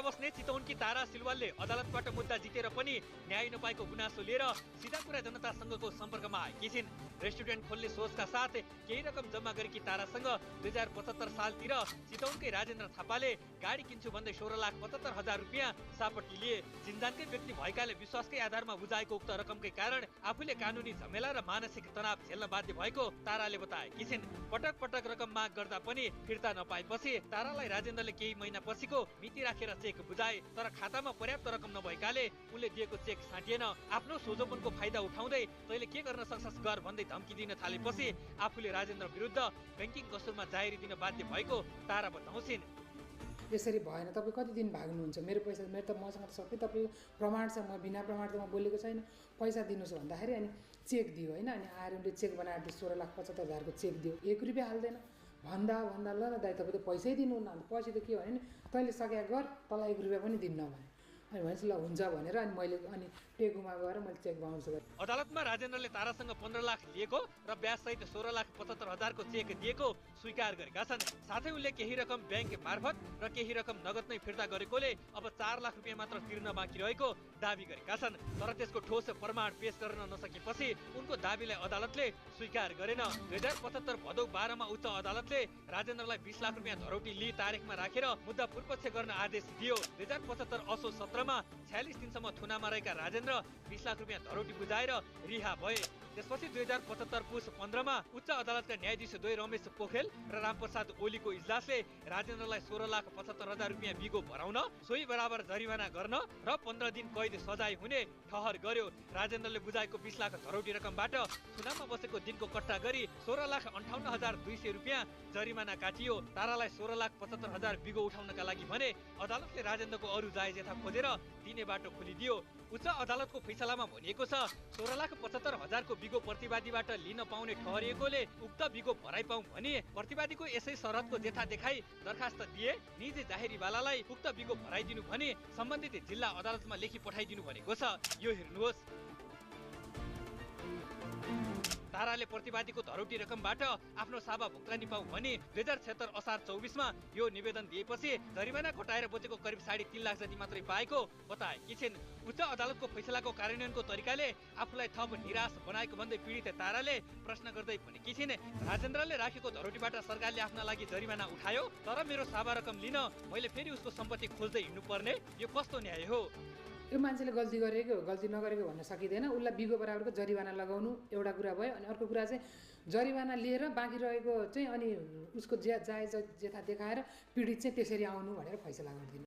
बस्ने चितवनकी तारा सिलवालले अदालतबाट मुद्दा जितेर पनि न्याय नपाएको गुनासो लिएर सिधा कुरा जनतासँगको सम्पर्कमा आएकी छिन्। रेस्टुरेन्ट खोल्ने सोचका साथ केही रकम जम्मा गरेकी तारासँग 2075 सालतिर चितवनकै राजेन्द्र थापाले गाडी किन्छु भन्दै 16,75,000 रुपियाँ सापट्टि लिए। चिन्जानकै व्यक्ति भएकाले विश्वासकै आधारमा बुझाएको उक्त रकमकै कारण आफूले कानुनी झमेला र मानसिक तनाव झेल्न बाध्य भएको ताराले बताएकी छिन्। पटक पटक रकम माग गर्दा पनि फिर्ता नपाएपछि तारालाई राजेन्द्रले केही महिना पछिको मिति राखेर चेक बुझाए, तर खातामा पर्याप्त रकम नभएकाले उनले दिएको चेक साटिएन। आफ्नो सोझोपनको फाइदा उठाउँदै तैँले के गर्न सक्छस् गर भन्दै धम्की दिन थालेपछि आफूले राजेन्द्र विरुद्ध बैंकिङ कसुरमा जाहेरी दिन बाध्य भएको तारा बताउँछिन्। यसरी भएन, तपाईँ कति दिन भाग्नुहुन्छ? मेरो पैसा, मेरो त मसँग त सबै तपाईँ प्रमाण छ, म बिना प्रमाण त म बोलेको छैन, पैसा दिनुहोस् भन्दाखेरि अनि चेक दियो होइन। अनि आएर उनले चेक बनाएर 16,75,000को चेक दियो, 1 रुपियाँ हाल्दैन। भन्दा ल न दाइ तपाईँ त पैसै दिनुहुन्न, अन्त पछि त के भने नि तैँले सकेका गर, तँलाई 1 रुपियाँ पनि दिन्न भने। अनि भनेपछि ल हुन्छ भनेर अनि मैले अनि टेकुमा गएर मैले चेक बाउन्स गरेँ। अदालतमा राजेन्द्रले तारासँग 15 लाख लिएको र ब्याजसहित 16,75,000को चेक दिएको स्वीकार गरेका छन्। साथै उनले केही रकम ब्याङ्क मार्फत र केही रकम नगद नै फिर्ता गरेकोले अब 4 लाख रुपियाँ मात्र तिर्न बाँकी रहेको दाबी गरेका छन्। तर त्यसको ठोस प्रमाण पेश गर्न नसकेपछि उनको दाबीलाई अदालतले स्वीकार गरेन। 2075 भदौ 12 मा उच्च अदालतले राजेन्द्रलाई 20 लाख रुपियाँ धरौटी लिई तारिखमा राखेर मुद्दा पूर्वपक्ष गर्न आदेश दियो। 2075 असोज 17 मा 46 दिनसम्म थुनामा रहेका राजेन्द्र 20 लाख रुपियाँ धरौटी बुझाएर रिहा भए। त्यसपछि 2075 पुस 15 मा उच्च अदालतका न्यायाधीश द्वय रमेश पोखेल र रामप्रसाद ओलीको इजलासले राजेन्द्रलाई 16,75,000 रुपियाँ बिगो भराउन, सोही बराबर जरिवाना गर्न र 15 दिन कैद सजाय हुने ठहर गर्यो। राजेन्द्रले बुझाएको 20 लाख धरौटी रकमबाट थुनामा बसेको दिनको कट्टा गरी 16,58,200 रुपियाँ जरिवाना काटियो। तारालाई 16,75,000 बिगो उठाउनका लागि भने अदालतले राजेन्द्रको अरू जायज यथा खोजेर दिने बाटो खोलिदियो। उच्च अदालतको फैसलामा भनिएको छ 16,75,000 को बिगो प्रतिवादीबाट लिन पाउने ठहरिएकोले उक्त बिगो भराइ पाउँ भनी प्रतिवादीको यसै शरतको जेठा देखाई दरखास्त दिए निजी जाहेरीवालालाई उक्त बिगो भराइदिनु भनी सम्बन्धित जिल्ला अदालतमा लेखी पठाइदिनु भनेको छ। यो हेर्नुहोस्। ताराले प्रतिवादीको धरौटी रकमबाट आफ्नो साभा भुक्तानी पाऊ भनी 2076 असार 24 मा यो निवेदन दिएपछि जरिवाना घटाएर बचेको करिब 3.5 लाख जति मात्रै पाएको बताएकी छिन्। उच्च अदालतको फैसलाको कार्यान्वयनको तरिकाले आफूलाई थप निराश बनाएको भन्दै पीडित ताराले प्रश्न गर्दै भनेकी छिन्, राजेन्द्रले राखेको धरौटीबाट सरकारले आफ्ना लागि जरिवाना उठायो, तर मेरो साभा रकम लिन मैले फेरि उसको सम्पत्ति खोज्दै हिँड्नुपर्ने, यो कस्तो न्याय हो? यो मान्छेले गल्ती गरेको गल्ती नगरेको भन्न सकिँदैन। उसलाई बिगो बराबरको जरिवाना लगाउनु एउटा कुरा भयो। अनि अर्को कुरा चाहिँ जरिवाना लिएर बाँकी रहेको चाहिँ अनि उसको जायज जेथा देखाएर पीडित चाहिँ त्यसरी आउनु भनेर फैसला गरिदिनु।